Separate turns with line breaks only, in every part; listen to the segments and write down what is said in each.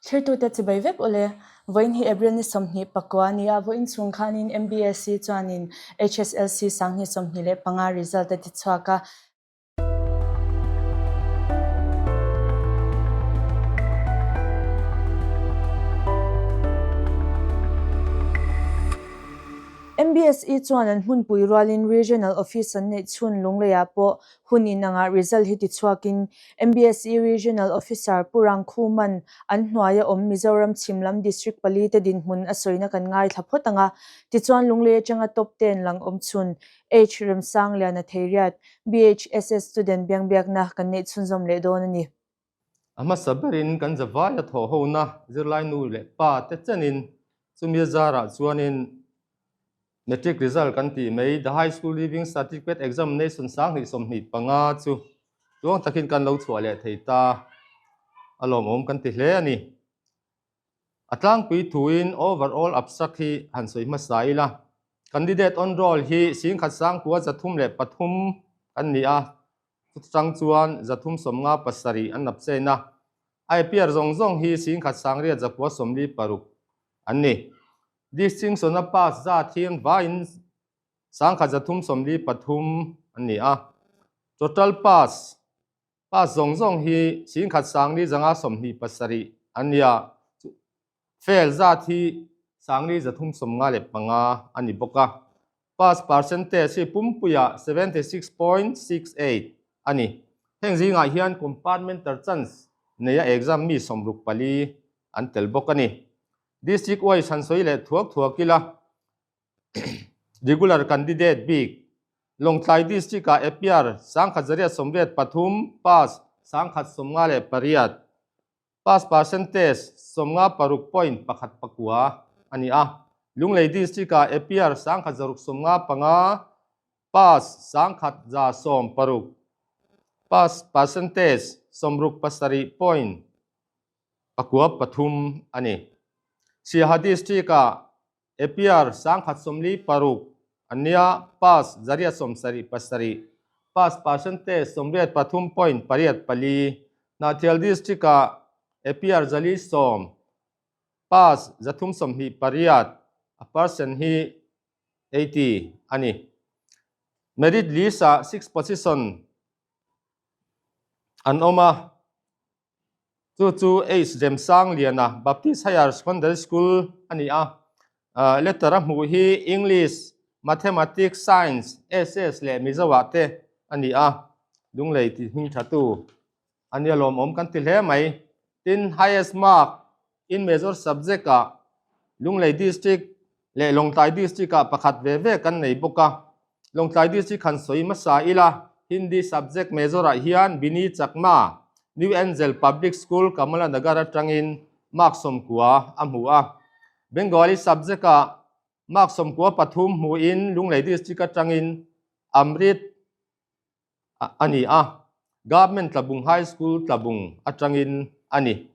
Thirtute chibai vek ule. Vawiin hi April ni 24 a ni a, vawiin chhung khanin MBSE chuanin HSLC 2025 result a ti chhuak a. MBSE chuan an hmunpui rualin Regional Office an neih chhun Lungleiah pawh hun inangah result hi tichhuakin MBSE Regional Officer Pu Rangkhuman an hnuaia awm Mizoram chhim lam District pali te dinhmun a sawina kan ngaithla phawt ang a. Tichuan Lunglei atanga top ten lang awm chhun H Remsangliana Theiriat, BHSS student biangbiakna kan neih chhunzawm leh dawn a ni.
A hmasa berin kan zavaia thawhhona zirlai nu leh pa te chenin chumi a zarah chuanin Matric result kan tih mai The High School Leaving Certificate Examination 2025 chu tluang takin kan lo chhuah leh thei ta a lawmawm kan ti hle a ni. A tlangpui thuin overall abstract hi han sawi hmasa ila. Candidate on roll hi 11,303 kan ni a, chutang chuan 357 an absent a. A appear zawng zawng hi 1,946 an ni. Distinction a pass zat hi an vaiin 1,343 an ni a. Total pass Pass zawng zawng hi 1,527 an ni a, fail zat hi 4,355 a ni bawk a. Pass percentage hi pumpuiah 76.68 a ni. Heng zingah hian compartmental chance neia exam mi 64 an tel bawk a ni. District wise han sawi leh thuak thuak ila. Regular candidate bik Lawngtlai District-ah appear 1183, pass 1158, pass percentage 56.19 a ni a. Lunglei District-ah appear 1695, pass 1116, pass percentage 67.3 a ni. Siaha District-ah Appear 1046 an nia, pass 177, pass percentage 83.84. Hnahthial District-ah appear 410, pass 328, a percent hi 80 a ni. Merit list-ah six position an awm a. Chu chu H Remsangliana Baptist Higher Secondary School a ni a. Letter a hmuh hi English, Mathematics, Science, SS leh Mizo ah te a ni a. Lunglei tih hming tha tu a nia lawmawm kan ti hle mai. Tin, highest mark in major subject ah Lunglei District leh Lawngtlai District ah pakhat ve ve kan nei bawk a. Lawngtlai District han sawi hmasa ila, Hindi subject major ah hian Bini Chakma, New Angel Public School, Kamala Nagar atangin mark 90 a hmu a. Bengali subject ah mark 93 hmuin Lunglei District atangin Amrit a ni a, Government Tlabung High School Tlabung atangin a ni.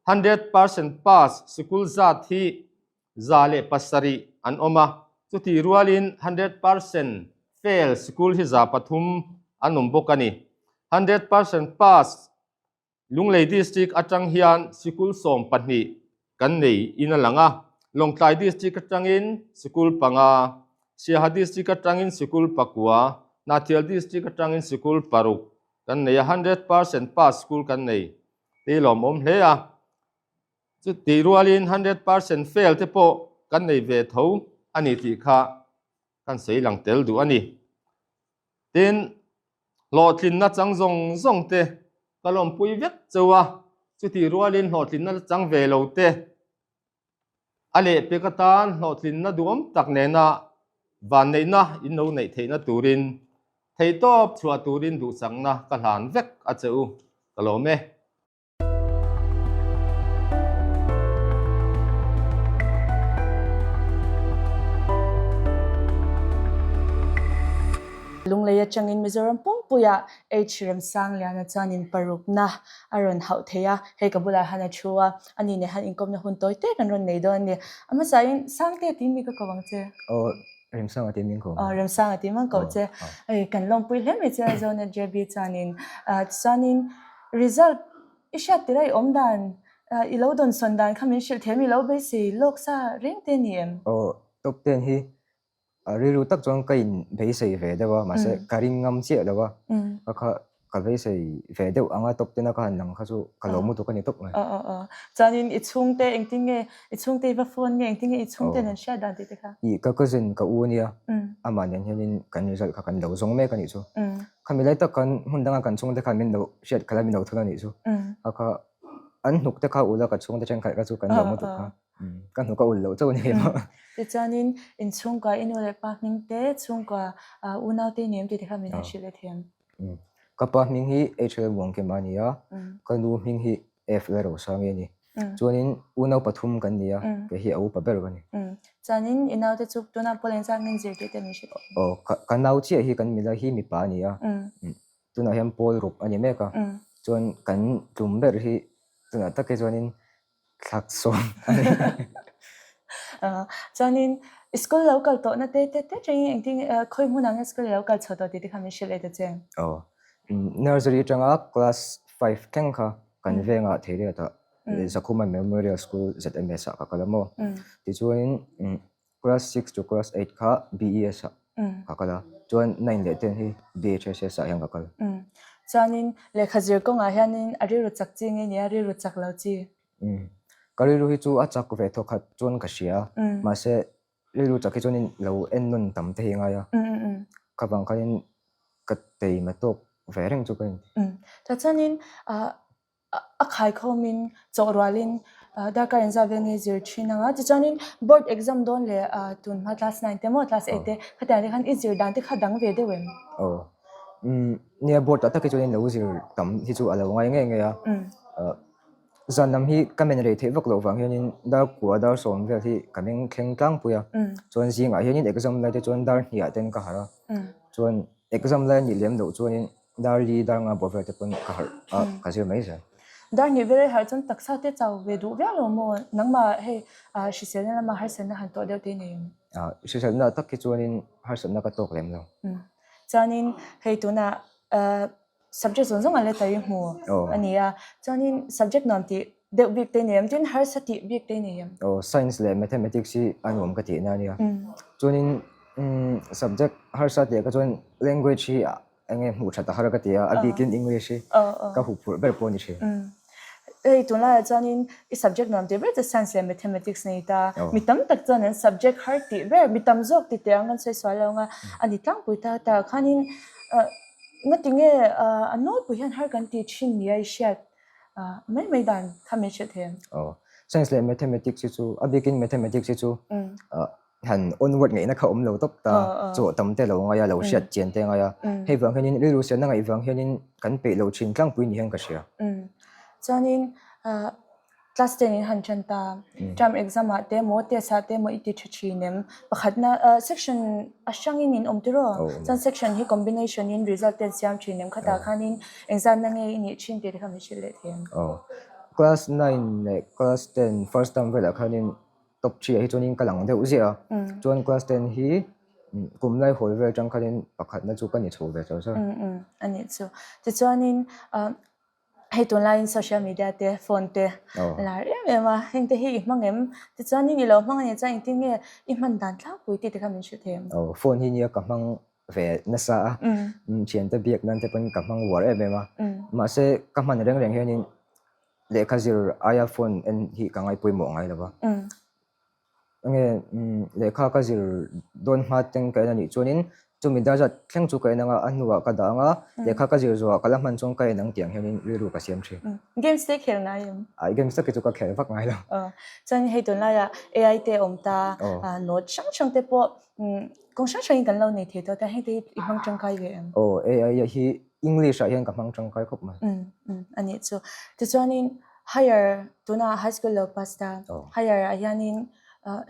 100% pass sikul zat hi 107 an awm a, chutih rualin 100% fail sikul hi 300 an awm bawk a ni. 100% pass Lunglei District atang hian sikul 12 kan nei in a lang a, Lawngtlai District atangin sikul panga, Siaha District atangin sikul pakua, Hnahthial District atangin sikul paruk kan nei a, 100% pass school kan nei tih lawmawm hle a. Chutih rualin 100% fail te pawh kan nei ve tho a ni tih kha kan sawi lang tel duh a ni. Tin, hlawhtlinna chang zawng zawng te ka lawmpui vek cheu a, chutih rualin hlawhtlinna chang ve lo te a lehpek atan hlawhtlinna duhawm tak nena vanneihna in lo neih theihna turin theihtawp chhuah turin duhsakna ka hlan vek a che u, ka lawm e.
Lunglei atangin Mizoram pumpuiah H Remsangliana chuanin parukna a rawn hauh thei a, hei ka bulah hian a thu a, ani nen hian inkawmna hun tawi te kan rawn nei dawn a ni. A hmasain Sangte tiin mi ka ko ang che.
Aw, Remsanga tiin min ko.
Aw, Remsanga tiin min ko che. Hei kan lawmpui hle mai che a Zonet JB chuanin. Tichuanin Result i hriat tirh a i awm dan I lo dawnsawn dan kha min hrilh thei em? I lo beisei lawk sa reng te ni em?
Aw, top ten hi a rilru tak chuan ka in beisei ve deuh a, mahse ka ring ngam chiah lo a, ka kha ka beisei ve deuh ang a top ten a ka han lang kha chu ka lo mu tuk a ni tawp mai.
Aw aw aw, chuanin i chhungte engtin nge i chhungte i va phone nge engtin nge i chhungten an hriat dan tih te kha?
Ih ka cousin ka u ania, amah nen hianin kan result kha kan lo zawng mek a nih chu. Khami lai tak khan hmun danga kan chhungte khan min lo hriat khalh a min lo thun a nih chu. Ka kha an hnuk te kha ula ka chhungte thenkhat kha chu kan lo mu tuk kha. Ka hnuk a ul loh chauh a ni maw?
Tichuanin inchhungkua i nu leh pa hming te, chhungkua unau te i ni em tih te kha min han hrilh leh thiam.
Ka pa hming hi HL Muangkima a ni a, ka nu hming hi F Lalrosangi a ni. Chuanin unau pathum kan ni a, kei hi a upa ber ka ni.
Chuanin i naute chu tunah pawh leng zat min zir tih te min hrilh thiam.
Aw, ka nau chiah hi kan mila hi mipa a ni a, tunah hian pawl ruk a ni mek a, chuan kan tlum ber hi tunah tak hi chuanin Thlak sawm a ni.
Chuanin school lo kal tawhna te te te tangin engtin khawi hmunah nge school lo kal chho tawh tih te kha min hrilh leh ta che.
Aw, nursery atanga class five thleng kha kan vengah Theiriatah Zakhuma Memorial School ZMS ah ka kal a maw. Tichuanin class six to class eight kha BES ah ka kal a, chuan nine leh ten hi BHSS ah hian ka kal.
Chuanin lehkha zir kawngah hianin a rilru chak chi nge nia rilru chak lo chi?
Ka rilru hi chu a chak ve thawkhat chuan ka hria a, mahse rilru chak hi chuanin lo en nawn tam te hi a ngai a, kha vang khanin ka teima tawk ve reng chu ka inti.
Tichuanin a khaikhawmin chawh rualin darkar inzah vel nge zir thin ang a, tichuanin board exam dawn leh tun hma class nine te maw class eight te khatiang te khan i zir dan te kha dang ve deuh em?
Aw nia board ah tak hi chuanin lo zir tam hi chu a lo ngai ngei ngei a, zan lam hi ka men rei theih vak loh vang hianin dar kua dar sawm vel hi ka meng thleng tlangpui a, chuan zingah hianin exam lai te chuan dar hnih ah ten ka harh a, chuan exam lai a nih lem loh chuanin Dar li dar nga bawh vel te pawn ka harh a, ka zir mai zel.
Dar hnih vel harh chuan taksa te chau ve duh viau lo maw? Nangmah hei hriselna lama harsatna han tawh deuh te i nei em?
Hriselna tak hi chuanin harsatna ka tawk lem lo.
Chuanin hei tunah subject zawng zawng an letter i hmu a ni a, chuanin subject nuam tih deuh bik te i nei em? Tin harsa tih bik te i nei em?
Aw, science leh mathematics hi a nuam ka tihna a nia. Chuanin subject harsa tih ah kha chuan language hi Enge hmuh that a har ka ti a, a bikin English hi ka huh phurh ber pawh a ni thin.
Hei tunlaiah chuanin i subject nuam tih ber chu Science leh Mathematics a ni ta. Mi tam tak chuan an subject har tih ber, mi tam zawk ti teh ang kan sawi sual lo ang a, a ni tlangpui ta ta khanin ngatinge a nawlpui hian har kan ti thin nia i hriat mai mai dan kha min hrilh thei em?
Aw, Science leh Mathematics hi chu, a bikin Mathematics hi chu han onward ngaihna kha awm lo tawp ta, chaw tam te lo ngai a, lo hriat chian te ngai a, hei vang hianin rilru siamna ngaih vang hianin kan peih lo thin tlangpui ni hian ka hria.
Chuanin class ten in han tan ta, term exam ah te emaw test ah te emaw i ti tha thin em? Pakhatna section a hrangin in awm tiraw? Chuan section hi combination in result te an siam thin em? Khatah khanin engzatna nge i nih thin tih te kha min hrilh leh thei em?
Class nine leh class ten first term velah khanin Top 3 ah hi chuanin ka lang deuh ziah a, chuan class 10 hi kum lai hawl vel atang khanin pakhatna chu ka ni chho ve char char.
A nih chu. Tichuanin hei tunlaiin social media te phone te a lar em em a, heng te hi i hmang em? Tichuanin i lo hmang a nih chuan engtin nge i hman dan tlangpui tih te kha min hrilh thei em?
Aw, phone hi nia ka hmang ve nasa a, thiante biak nan te pawn ka hmang uar em em a, mahse ka hman reng reng hianin Lehkha zir aia phone en hi ka ngai pawimawh ngai lo va. Enge lehkha ka zir dawn hma teng ka en a nih chuanin chumi dar zat thleng chu ka en anga a hnuah ka dah anga lehkha ka zir zawhah ka la hman chuan ka en ang tiang hianin rilru ka siam thin.
Games te khel ngai em?
Ai games tak hi chu ka khel vak ngai lo.
Chuan hei tunlaiah AI te a awm ta, note hrang hrang te pawh kawng hrang hrangin kan lo nei thei tawh ta, heng te hi i hmang tangkai ve em?
Aw AI hi English ah hian ka hmang tangkai khawp mai.
Umm a nih chu. Tichuanin higher tuna high school lo pass ta higher ah hianin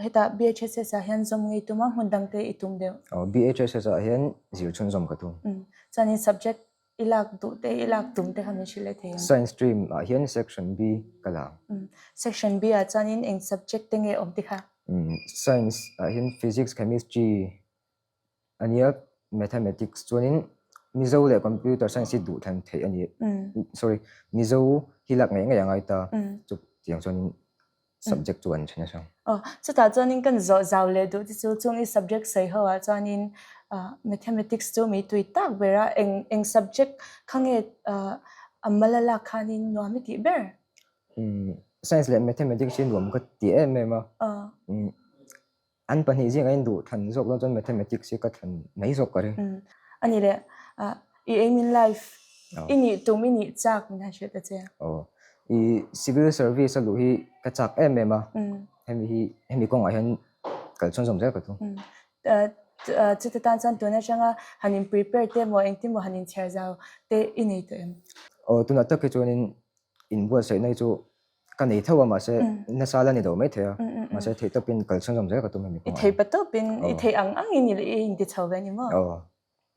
hetah BHSS ah hian zawm ngei tum a hmun dang te i tum deuh.
Aw BHSS ah hian zir chhun zawm ka tum.
Umm chuanin subject i lak duh te i lak tum te kha min hrilh leh thei ang.
Science stream ah hian section B ka la ang.
Umm section B ah chuanin eng subject te nge awm te kha?
Umm science ah hian physics, chemistry, A nia, mathematics chuanin Mizo leh computer science hi duh thlan theih a ni. Sorry, Mizo hi lak ngei ngei a ngai ta. Chu Tiang chuanin subject chu an then a hrang.
Aw, chutah chuanin kan zawh zau leh duh te chu chung i subject sawi ho ah chuanin mathematics chu mi tui tak ber a, eng eng subject kha nge a mal a lak khanin nuam i tih ber?
Science leh mathematics hi nuam ka ti em em a. An pahnih zingah in duh thlan zawk dawn chuan mathematics hi ka thlan mai zawk ka ring.
A ni le, i aim in life, i nih tum, i nih chak min han hrilh ta che.
Aw, i civil service a luh hi ka chak em em a, hemi hi hemi kawngah hian kal chhunzawm zel ka tum.
Chuti tan chuan tun atanga han in prepare te emaw engtin emaw han inchhiar zau te i nei tawh em?
Aw, tunah tak hi chuanin inbuatsaihna hi chu ka nei tho a mahse nasa la ni lo maithei a mahse theih tawpin kal chhunzawm zel ka tum hemi
kawngah. I thei pa tawpin i theih ang angin i inti chho ve a ni maw? Aw.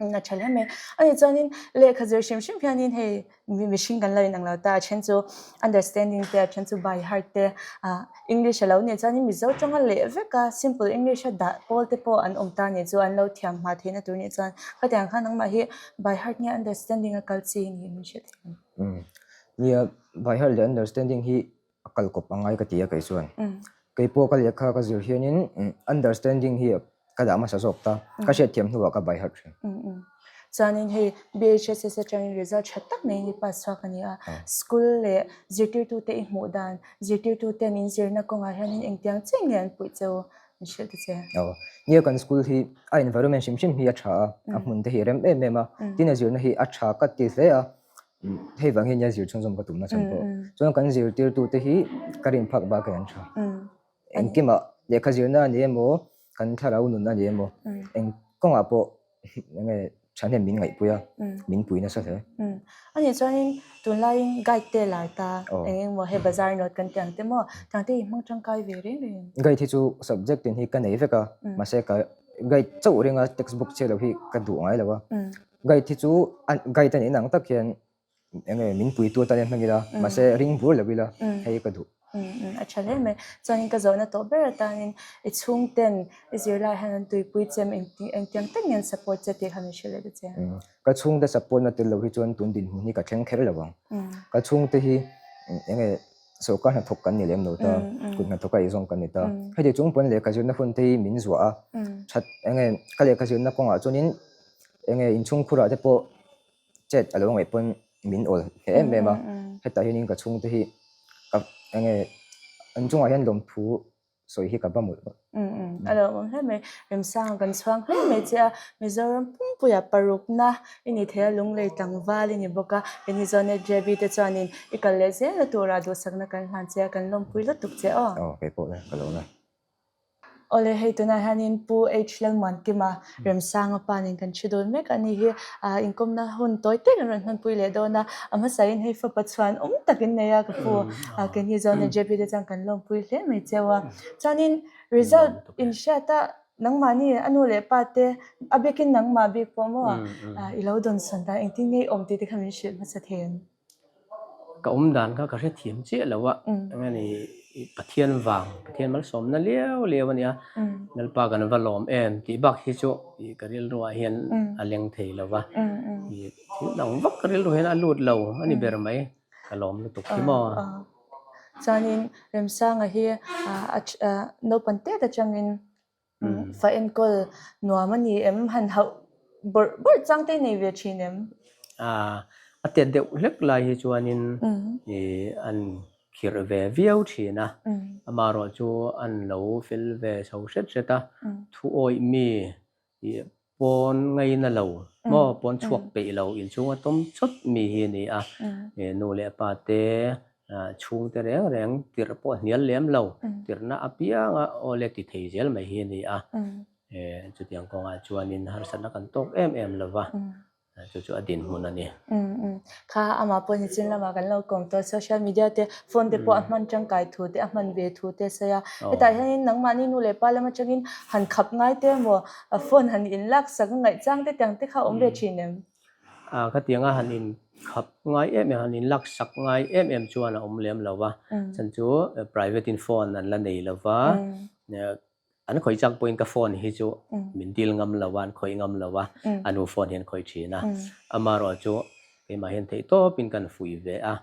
A tha hle mai. Ani chuanin lehkha zir hrim hrim hianin hei mihring kan lo inang lo ta a then chu understanding te a then chu by heart te English a lo nih chuanin Mizo tawnga leh vek a simple English a dah pawl te pawh an awm ta nih chu an lo thiam hma theihna tur nih chuan khatiang khan nangmah hi by heart nge understanding a kal chi niin min hriat theih ang.
Nia, by heart leh understanding hi a kal kawp a ngai ka ti a kei chuan. Kei pawh ka lehkha ka zir hianin understanding hi ka dah hmasa zawk ta, ka hriatthiam hnuah ka by heart thin.
Chuanin hei BHSS atangin result tha tak mai hi pass chhuak a ni a, school leh zirtirtute i hmuh dan, zirtirtuten in zirna kawngah hianin engtiang chiah nge an puih che u min hrilh ta che.
Aw, nia kan school hi a environment hrim hrim hi a tha a, a hmun te hi a rem em em a, tin a zirna hi a tha ka ti hle a, Hei vang hian nia zir chhunzawm ka tumna chhan pawh. Chuan kan zirtirtute hi ka rin phak bakin an tha. Engkimah lehkha zirna a ni emaw, kan thlarau nun a ni emaw, eng kawngah pawh enge thahnem min ngaihpui a, min pui nasa hle.
A nih chuanin tunlaiin guide te lar ta, eng engmaw hei bazar note kan tih ang te maw, tiang te hi hmang tangkai ve reng reng em?
Guide hi chu subject tin hi ka nei vek a, mahse ka guide chauh ringa textbook chhiat loh hi ka duh ngai lo a. Guide hi chu guide a nih ang tak hian eng nge min puitu atan hian hmang ila mahse ring bur lo ila hei ka duh.
A tha hle mai. Chuanin ka zawhna tawh ber atanin i chhungten i zirlai hian an tuipui che em engtiang tak nge an support che tih kha min hrilh leh ta che.
Ka chhungte support na tel lo hi chuan tun dinhmun hi ka thleng kher lo ang. Ka chhungte hi eng nge sorkar hnathawk kan ni lem lo ta, kut hnathawk a eizawng kan ni ta. Heti chung pawn lehkha zirna hun te hi min zuah a, that eng nge ka lehkha zirna kawngah chuanin Enge inchhungkhurah te pawh chet a lo ngaih pawn min awl hle em em a, hetah hianin ka chhungte hi ka enge an chungah hian lawmthu sawi hi ka va mawlh mawlh.
A lo awm hle mai, Remsanga kan chhuang hle mai che a, Mizoram pumpuia parukna i ni thei a, Lunglei tlangval i ni bawk a, kei Zonet JB te chuanin i kal leh zelna turah duhsakna kan hlan che a, kan lawmpui lutuk che aw.
Aw kei pawh le ka lo la.
Awle hei tunah hianin Pu H Lalmuankima Remsanga pa nen kan thi dawn mek a ni hi inkawmna hun tawi tak an rawn hmanpui leh dawn a, a hmasain hei fapa chhuan awm tak in nei a ka pu keini zawn leh JP te chuan kan lawmpui hle mai cheu a, chuanin result in hriat a nangmahni a nu leh pa te a bikin nangmah bik pawh maw i lo dawnsawn dan engtin nge i awm tih te kha min hrilh hmasa thei ang.
Ka awm dan kha ka hrethiam chiah lo a, eng a ni Pathian vang, Pathian malsawmna liau liau a nia, Lalpa kan va lawm em tih bak hi chu ka rilruah hian a leng thei lo va, thil dang vak ka rilru hian a lut lo a ni ber mai, ka lawm lutuk hi maw.
Chuanin Remsanga hi naupang tet atangin Fa enkawl nuam a ni em? Han hauh bawrh bawrh chang te nei ve thin em?
A tet deuh hlek lai hi chuanin an khirh ve viau thin a, amaherawh chu an lo fel ve chho hret hret a, thu awih mi Pawn ngaina lo maw, pawn chhuak peih lo inchhung a tawm chawt mi hi a ni a, nu leh pa te chhungte reng reng tirh pawh hnial lem lo, tirhna apianga aw le ti thei zel mai hi a ni a, chutiang kawngah chuanin harsatna kan tawk em em lo va. Chu chu a dinhmun a ni.
Kha amah pawh ni chin lamah kan lo kawm tawh social media te phone te pawh a hman tangkai thu te a hman ve thu te a sawi a. Hetah hianin nangmahni nu leh pa lam atangin han khap ngai te emaw phone han in lak sak ngaih chang te tiang te kha a awm ve thin em?
Khatianga han in khap ngai em em han in lak sak ngai em em chuan a awm lem lo va. Chhan chu private in phone an la nei lo va. An khawih chak pawhin ka phone hi chu min dil ngam lo a, an khawih ngam lo a, a nu phone hi an khawih thin a. Amaherawhchu keimah hian theihtawpin kan fuih ve a,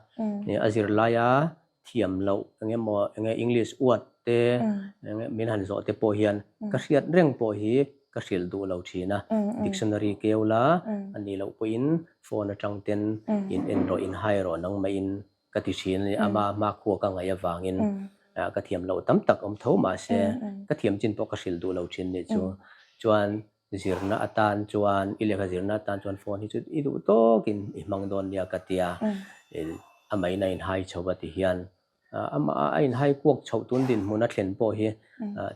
a zirlaia. thiam loh eng emaw eng nge English word te eng nge min han zawh te pawh hian ka hriat reng pawh hi ka hrilh duh lo thin a, dictionary keu la a nih loh pawhin phone atang ten in en rawh in hai rawh nangmahin ka ti thin a ni. Ama hmakhua ka ngaih avangin ka thiam loh tam tak awm tho mahse ka thiam chin pawh ka hrilh duh lo thin nih chu. Chuan zirna atan chuan i lehkha zirna atan chuan phone hi chu i duh tawkin i hmang dawn nia ka tia. Amahin a inhai chho a ti hian amah a inhai kuak chhoh tun dinhmun a thlen pawh hi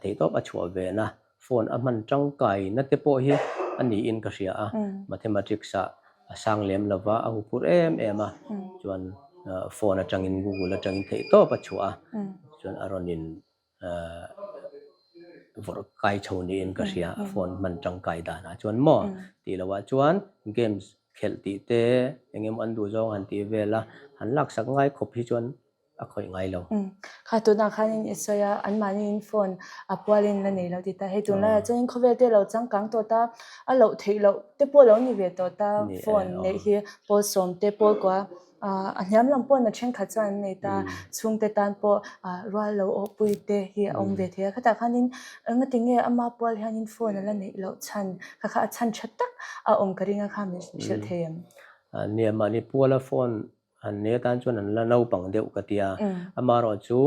theihtawp a chhuah ve na phone a hman tangkai na te pawh hi a niin ka hria a, mathematics ah a sang lem lo va, a huphurh em em a, chuan phone atangin google atangin theihtawp a chhuah a, chuan a rawn in vawrh kai chho niin ka hria a phone hman tangkai danah chuan maw tih loh ah chuan games khelh tih te eng emaw an duh zawng han tih vel a, han laksak ngai khawp hi chuan a khawih ngai lo.
Kha tunah khanin i sawi a, anmahniin phone a pualin la nei lo ti ta. Hei tunlaiah chuanin khawvel te lo changkang tawh ta, a loh theih loh te pawh lo ni ve tawh ta, phone neih hi pawl sawm te pawl kua a hniam lam pawhin a thenkhat chuan an nei ta, chhungte tan pawh rual lo awhpui te hi a awm ve thei a. Khatah khanin engati nge ama pual hianin phone a la neih loh chhan kha kha a chhan tha tak a awm ka ring a kha min hrilh thei em?
Nia mahni puala phone An nei atan chuan an la naupang deuh ka ti a, amaherawh chu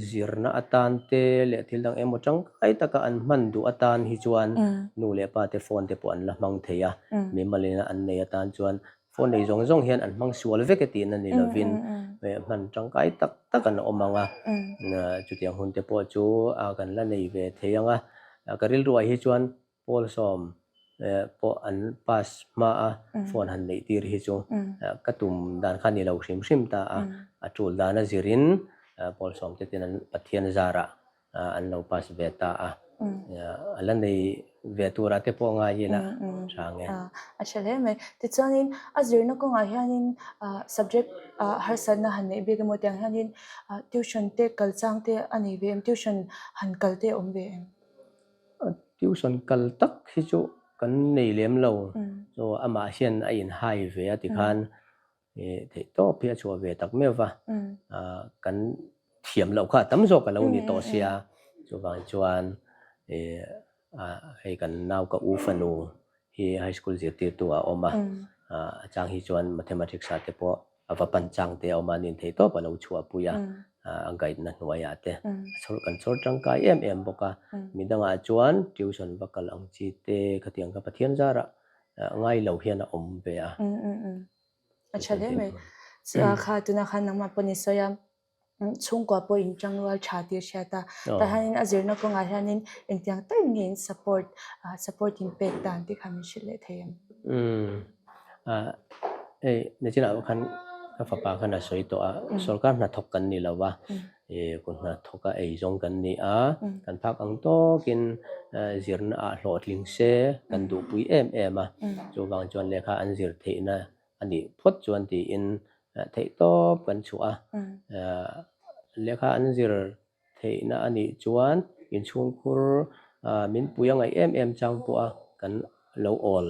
zirna atan te leh thil dang emaw tangkai taka an hman duh atan hi chuan nu leh pa te phone te pawh an la hmang thei a, mimalina an nei atan chuan phone nei zawng zawng hian an hmang sual vek e tihna ni lovin hman tangkai tak tak an awm ang a, chutiang hun te pawh chu kan la nei ve thei ang a, ka rilruah hi chuan Pawl sawm pawh an pass hma a phone han neih tir hi chu ka tum dan kha ni lo hrim hrim ta a, a tul dan a zirin pawl sawm te ten an Pathian zarah an lo pass ve ta a, a la nei ve turah te pawh ngai ila tha ang e.
A tha hle mai. Tichuanin a zirna kawngah hianin subject harsatna han neih bik emaw tiang hianin tuition te kal chang te a nei ve em? Tuition han kal te a awm ve em?
Tuition kal tak hi chu kan nei lem lo. Chu amah hian a inhai ve a tikhan theih tawp hi a chhuah ve tak meuh va. Kan thiam loh kha a tam zawk a lo ni tawh sia. Chuvang chuan hei kan nau ka u fanu hi high school zirtirtu a awm a. A chang hi chuan mathematics ah te pawh A va pan chang te a awm a, nin thei tawp a lo chhuahpui a, a guide na hnuaiah te a chhawr kan chhawr tangkai em em bawk a. Midangah chuan tuition va kal ang chi te khatiang kha Pathian zarah ngai lo hian a awm ve a.
A tha hle mai. Kha tunah khan nangmah pawh ni sawi a, chhungkua pawh in tangrual tha tih a hriat a. Tah hianin a zirna kawngah hianin engtiang takin nge in support support in pek dan tih kha min hrilh leh thei em?
Hei nichinah pawh khan ka fapa khan a sawi tawh a, sorkar hnathawk kan ni lo va, kut hnathawka ei zawng kan ni a, kan phak ang tawkin zirna ah hlawhtling se kan duhpui em em a, chuvang chuan lehkha an zir theihna a nih phawt chuan tiin theihtawp kan chhuah a, lehkha an zir theihna a nih chuan inchhungkhur min pui a ngaih em em chang pawh a kan lo awl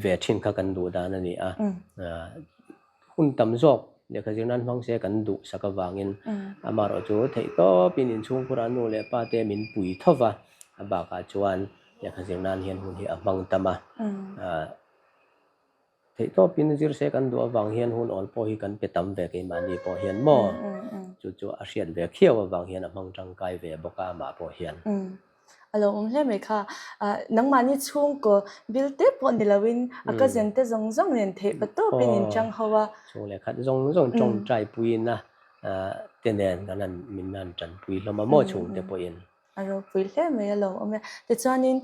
ve thin kha kan duh dan a ni a, hun tam zawk lehkha zir nan hmang se kan duh sak avangin amaherawh chu theihtawpin inchhungkhurah nu leh pa te min pui tho va, a bakah chuan lehkha zir nan hian hun hi a hmang tam a. Theihtawpin zir se kan duh avang hian hun awl pawh hi kan pe tam ve keimahni pawh hian maw? Chu chu a hriat ve khiau avang hian a hmang tangkai ve bawk a amah pawh hian.
A lo awm hle mai kha. Nangmahni chhungkaw bil te pawh ni loin a cousin te zawng zawng nen theih pa tawpin in chang ho a.
Chhung leh khat zawng zawng tawngtai puiin a te nen kan han min han tanpui hlawm a maw chhungte pawhin.
A ropui hle mai a lawm awm e. Tichuanin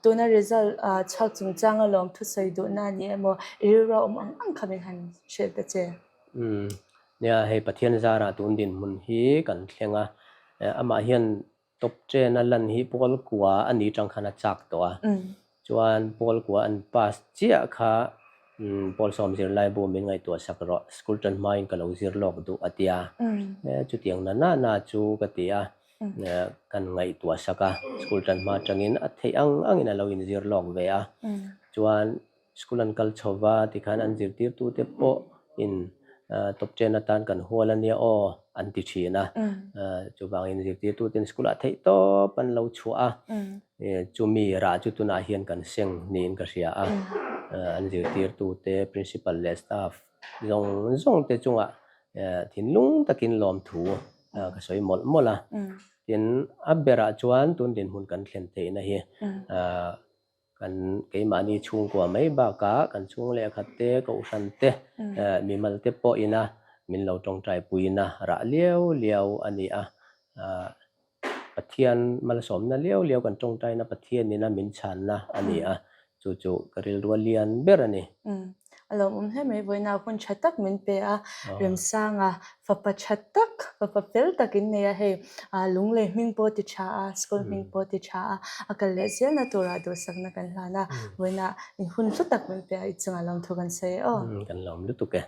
tuna result chhuak chungchang a lawm thusawi duhna a ni emaw i rilru a awm ang ang kha min han hrilh ta che.
Umm nia hei Pathian zarah tun dinhmun hi kan thleng a, amah hian top ten a lan hi pawl kua a ni tang khan a chak tawh a, Chuan Paul kua an pass chiah kha Paul sawm zirlai bu min ngaihtuah sak rawh, school tan hmain ka lo zir lawk duh a tia. Chutiang na na na chu ka ti a, kan ngaihtuah sak a, school tan hma atangin a theih ang angin a lo inzir lawk ve a. Chuan school an kal chho va tikhan an zirtirtute pawhin. Top ten atan kan hual a nia aw an ti thin a. Chuvangin zirtirtuten school ah theih tawp an lo chhuah a, chumi rah chu tunah hian kan seng niin ka hria a. An zirtirtute, principal leh staff zawng zawng te chungah thinlung takin lawmthu ka sawi mawlh mawlh a. Tin, a berah chuan tun dinhmun kan thlen theihna hi Kan keimahni chhungkua mai bakah kan chhung leh khat te, kohhran te, mimal te pawh ina min lo tawngtai puina rah liau liau a ni a. Pathian malsawmna liau liau kan tawngtaina Pathian ina min chhanna a ni a, chu chu ka rilrua lian ber a ni.
A lawmawm hle mai, vawiina hun tha tak min pe a, Remsanga fapa tha tak, fapa fel tak in nei a, hei Lunglei hming pawh ti tha a, school hming pawh ti tha a, a kal leh zelna turah duhsakna kan hlan a, vawiina in hun hlu tak min pe a, i chungah lawmthu kan sawi e aw.
Kan lawm lutuk e.